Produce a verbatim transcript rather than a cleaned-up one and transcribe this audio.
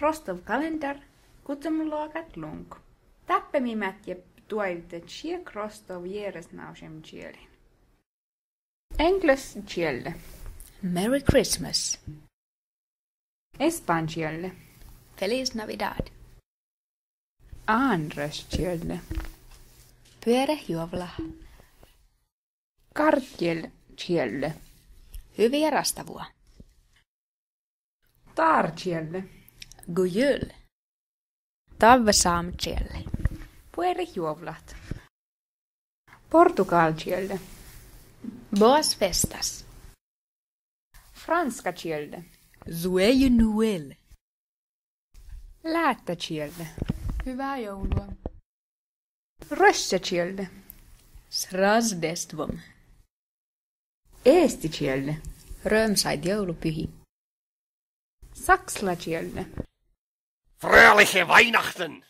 Rostov kalendar, kutsemlågat lunk. Tappemi mät ja tuoivdet siek Rostov jeresnaušem tsielin. Engles tsielle. Merry Christmas. Espan tsielle. Feliz Navidad. Aanres tsielle. Pyörä juovla. Kartjel tsielle. Hyviä rastavua. Tar tsielle. Gujul. Tavva saam tsielle. Puere juovlat. Portugal tsielle. Boas festas. Franska tsielle. Zueju Nuel. Läätta tsielle. Hyvää joulua. Rössa tsielle. Sras destvom. Eesti tsielle. Römsaid joulupyhi. Saksla tsielle. Fröhliche Weihnachten!